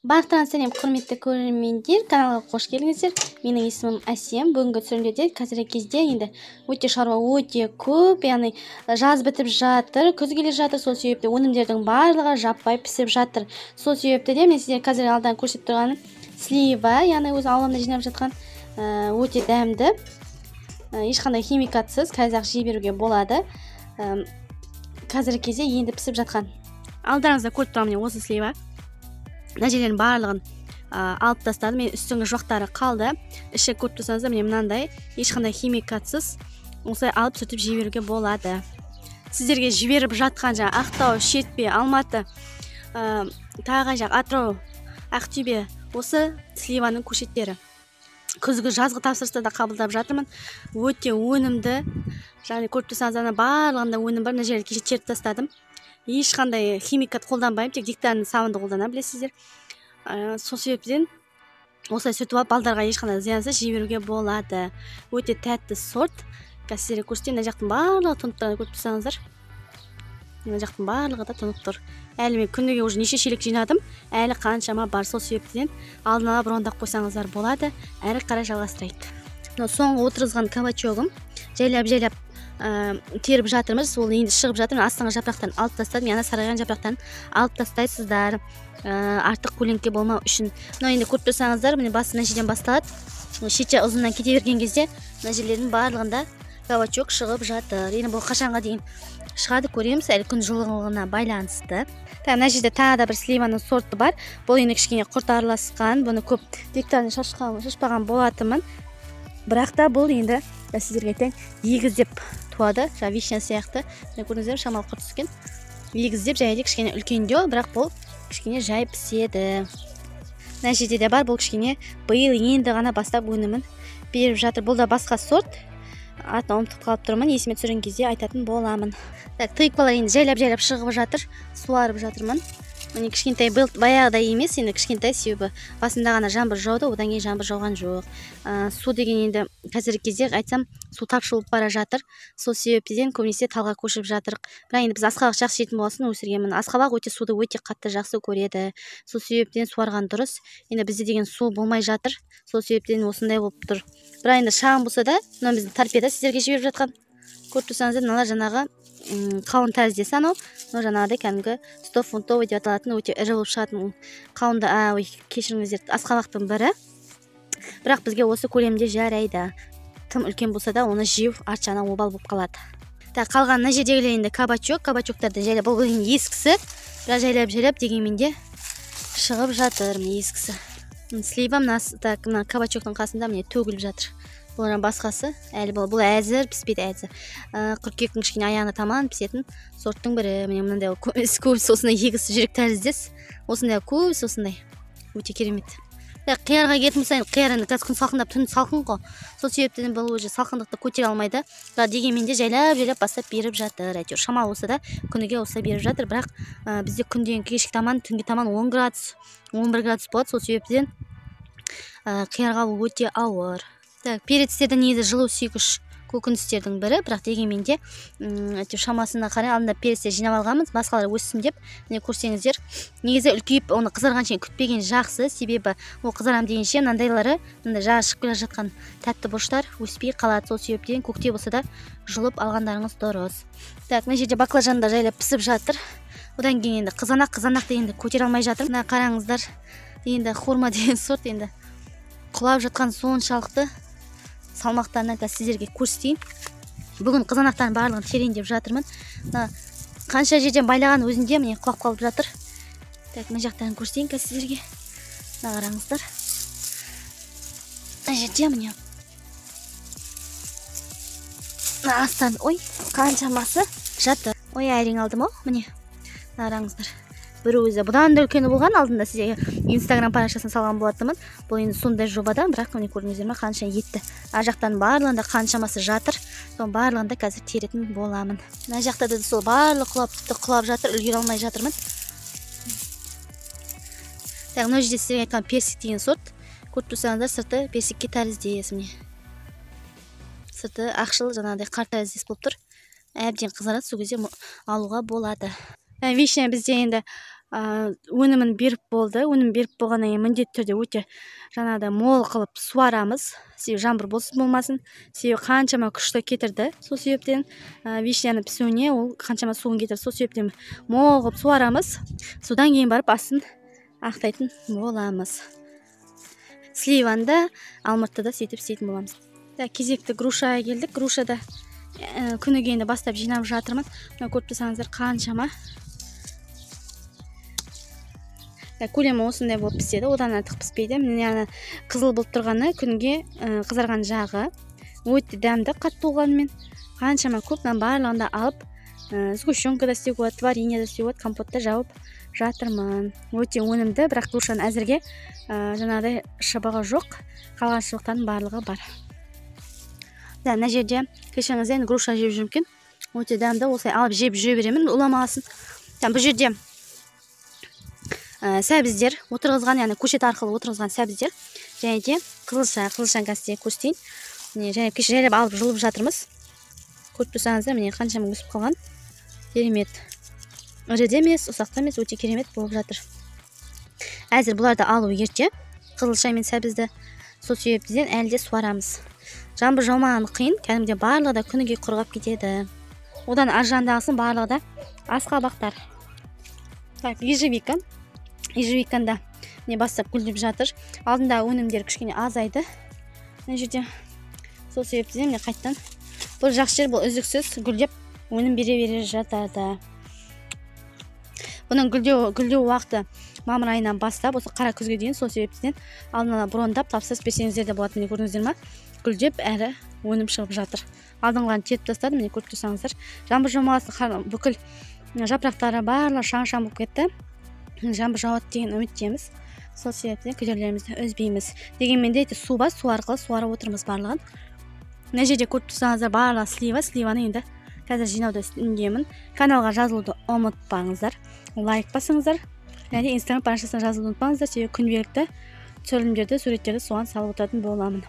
Барлықтарыңызға сәлем, құрметті көрермендер, каналға қош келдіңіздер. Менің есімім Әсем. Бүгінгі түсірілімде қазіргі кезде енді өте шаруа өте көп, яғни жаз бітіп жатыр, күз келе жатыр, сол себепті өнімдердің барлығы жаппай пісіп жатыр. Сол себепті де мен сіздерге қазір алдан көрсетіп тұрғаным слива, яғни өз ауламда жинап жатқан өте дәмді, ешқандай химикатсыз қазір жей беруге болады. Қазіргі кезде енді пісіп жатқан. Алдарыңызда көріп тұрмын міне осы слива. Мына жерлердің барлығын алып тастадым. Мен үстіңгі жақтары қалды. Іші көріп тұрсаңыздар міне мынандай, ешқандай химикатсыз осылай алып сүртіп жей беруге болады. Сіздерге жіберіп жатқан жаңа Ақтау, Шетпе, Алматы, тағы жақ Атырау, Ақтөбе осы сливаның көшеттері. Күзгі жазғы тапсырысты да қабылдап жатырмын. Өте өнімді. Және көріп тұрсаңыз ана барлығында өнім бар. Мына жерді кеше теріп тастадым. Ешқандай химикат қолданбаймын, тек диктанның сабынды қолданамын, білесіздер. Сол себептен осылай сүртіп алып балдарға ешқандай зиянсыз жей беруге болады. Өте тәтті сорт. Қазір сіздерге көрсетейін. Мына жақтың барлығы тұнып тұр, көріп тұрсаңыздар. Мына жақтың барлығы да тұнып тұр. Әлі мен күніге уже неше шелек жинадым, әлі қаншама бар. Сол себептен алдын ала брондап қойсаңыздар болады. Әрі қарай жалғастырайық. Мынау соңғы отырғызған кабачогым жайлап-жайлап теріп жатырмыз. Ол енді шығып жатыр. Мен астыңғы жапырақтан алып тастадым. Яғни сарғайған жапырақтан алып тастайсыздар, артық көлеңке болмау үшін. Мынау енді көріп тұрсаңыздар, міне басы мына жерден басталады. Шетше ұзыннан кете берген кезде мына жерлердің барлығында кабачок шығып жатыр. Енді бұл қашанға дейін шығады көреміз, әлі күн жылылығына байланысты. Мына жерде тағы да бір сливаның сорты бар. Бұл енді кішкене құрт араласқан. Бұны көп гектарын шашпаған болатынмын. Бірақ та бұл енді сіздерге айтайын, егіздеп туады, жаңа вишня сияқты. Міне көрдіңіздер, шамалы құрт түскен. Егіздеп және де кішкене үлкендеу, бірақ бұл кішкене жай піседі. Мына жерде де бар, бұл кішкене биыл енді ғана бастап өнімін беріп жатыр. Бұл да басқа сорт. Атын ұмытып қалып тұрмын, есіме түсірген кезде айтатын боламын. Так, тыквалар енді жайлап-жайлап шығып жатыр, суарып жатырмын. Міне кішкентай биыл баяғыдай емес, енді кішкентай, себебі басында ғана жаңбыр жауды, одан кейін жаңбыр жауған жоқ. Су деген енді қазіргі кезде айтсам су тапшы болып бара жатыр. Сол себептен көбінесе талға көшіп жатырық. Бірақ енді біз асқабақ жақсы жейтін болғасын өсіргенмін. Асқабақ өте суды өте қатты жақсы көреді. Сол себептен суарған дұрыс. Енді бізде деген су болмай жатыр. Сол себептен осындай болып тұр. Бірақ енді шағын болса да, мынау біздің торпеда сіздерге жіберіп жатқан. Көріп тұрсаңыздар, мыналар жаңағы қауын тәріздесі анау. Мынау жаңағыдай кәдімгі 100 фунтовый деп аталатын өте ірі болып шығатын қауынды, ой, кешіріңіздер, асқабақтың бірі. Бірақ бізге осы көлемде жарайды. Тым үлкен болса да оны жеу арт жағынан обал болып қалады. Так, қалған мына жердегілер енді кабачок. Кабачоктарды жайлап, бұл енді ескісі, бірақ жайлап-жайлап дегенмен де шығып жатыр міне ескісі. Слива мына, так, мына кабачоктың қасында міне төгіліп жатыр. Бұл басқасы әлі бұл әзір піспейді әзір. Қыркүйектің кішкене аяғына таман пісетін сорттың бірі. Міне мынандай көбісі осындай егісі жүрек тәріздес. Осындай көбісі осындай. Өте керемет. Қиярға келетін болсақ, қияр енді қазір күн салқындап, түн салқын ғой. Сол себептен бұл уже салқындықты көтере алмайды. Бірақ дегенмен де жайлап-жайлап бастап беріп жатыр. Әйтеуір шамалы болса да күніге осылай беріп жатыр. Бірақ бізде күнден кешкі таман, түнге таман 10 градус, 11 градус болады. Сол себептен қиярға бұл өте ауыр. Так, перецтерді негізі жылу сүйгіш көкөністердің бірі, бірақ дегенмен де, әйтеуір шамасына қарай алдында перецтер жинап алғанбыз, басқалар өссін деп. Міне көрсеңіздер, негізі үлкейіп оны қызарған шейін күтпеген жақсы, себебі ол қызарам дегенше мынандайлары, мындай жаңа шығып келе жатқан тәтті бұрыштар өспей қалады. Сол себептен көкте болса да жұлып алғандарыңыз дұрыс. Так, мына жерде баклажан да жайлап пісіп жатыр. Одан кейін енді қызанақ дегенді көтере алмай жатырмын. Мына қараңыздар, енді хурма деген сорт енді құлап жатқан соншалықты салмақтарынан қазір сіздерге көрсетейін. Бүгін қызанақтардың барлығын тереңдеп жатырмын. Мына қанша жерден байлаған өзінде міне құлап қалып жатыр. Так, мына жақтан көрсетейін қазір сіздерге. Мына қараңыздар. Мына жерде міне. Мына астан, ой, қаншамасы жатыр. Ой, әрең алдым ау, міне. Мына қараңыздар. Бір өзі бұдан да үлкені болған, алдында сізге Инстаграм парақшасына салған болатынмын. Бұл енді сондай жобадан, бірақ міне көрдіңіздер ме, қанша етті. Ар жақтан барлығында қаншамасы жатыр. Соның барлығында қазір теретін боламын. Мына жақта да сол барлығы құлап, тіпті құлап жатыр, үлгере алмай жатырмын. Так, мына жерде сіздерге айтқан персик деген сорт. Көріп тұрсаңыздар, сырты персикке тәріздес міне. Сырты ақшыл, жаңағыдай қар тәріздес болып тұр. Әбден қызарады, сол кезде алуға болады. Вишня бізде енді Өнімін беріп болды. Өнім беріп болғаннан кейін міндетті түрде өте жаңағыдай мол қылып суарамыз. Себебі жаңбыр болсын болмасын, себебі қаншама күшті кетірді. Сол себептен вишняның пісуіне ол қаншама суын кетірді. Сол себептен мол қылып суарамыз. Содан кейін барып астын ақтайтын боламыз. Сливаны да, алмұртты да сөйтіп істейтін боламыз. Кезекті грушаға келдік. Грушада күніге енді бастап жинап жатырмын. Мына көріп тұрсаңыздар қаншама. Көлемі осындай болып піседі, одан артық піспейді. Міне ана қызыл болып тұрғаны күнге қызарған жағы. Өте дәмді, қатты болғанымен қаншама көп. Мынаның барлығын да алып, сгущенка да істеуге болады, варенье да істеуге болады, компотта жауып жатырмын. Өте өнімді, бірақ грушаның әзірге жаңағыдай шыбығы жоқ, қалған шыбықтардың барлығы бар. Мына жерде кешіріңіз, енді груша жеп жүрмін екен. Өте дәмді, осылай алып жеп жүре беремін, уламасын. Бұл жерде сәбіздер отырғызған, яғни көшет арқылы отырғызған сәбіздер, және де қызылша, қызылшаны қазір көрсетейін. Міне, және кеше жайлап алып жұлып жатырмыз. Көріп тұрсаңыздар, міне қаншама өсіп қалған. Керемет. Ірі де емес, ұсақ та емес, өте керемет болып жатыр. Әзір бұларды алу ерте, қызылша мен сәбізді. Сол себептен әлі де суарамыз. Жаңбыр жаумаған қиын, кәдімгідей барлығы да күніге құрғап кетеді. Одан ар жағындағысын барлығы да асқабақтар. Так, ежевика. Ежевиканда міне бастап гүлдеп жатыр. Алдында өнімдер кішкене азайды. Мына жерде сол себептен міне қайттан бұл жақсы жер, бұл үздіксіз гүлдеп өнім бере бере жатады. Бұның гүлдеу уақыты мамыр айынан бастап осы қара күзге дейін. Сол себептен алдын ала брондап тапсырыс берсеңіздер де болады. Міне көрдіңіздер ма? Гүлдеп әрі өнім шығып жатыр. Алдыңғыларын теріп тастадым, міне көріп тұрсаңыздар. Жаңбыр жаумағасын бүкіл жапырақтары барлығы шаң-шаң болып кетті. Жаңбыр жауады деген үміттеміз. Сол себептен күдерлерімізді үзбейміз. Дегенмен де су бар, су арқылы суарып отырмыз барлығын. Мына жерде көріп тұрсаңыздар барлығы слива. Сливаны енді қазір жинауда үстіндемін. Каналға жазылуды ұмытпаңыздар, лайк басыңыздар және Инстаграм парақшасына жазылуды ұмытпаңыздар. Себебі күнделікті түсірілімдерді, суреттерді соған салып отыратын боламын.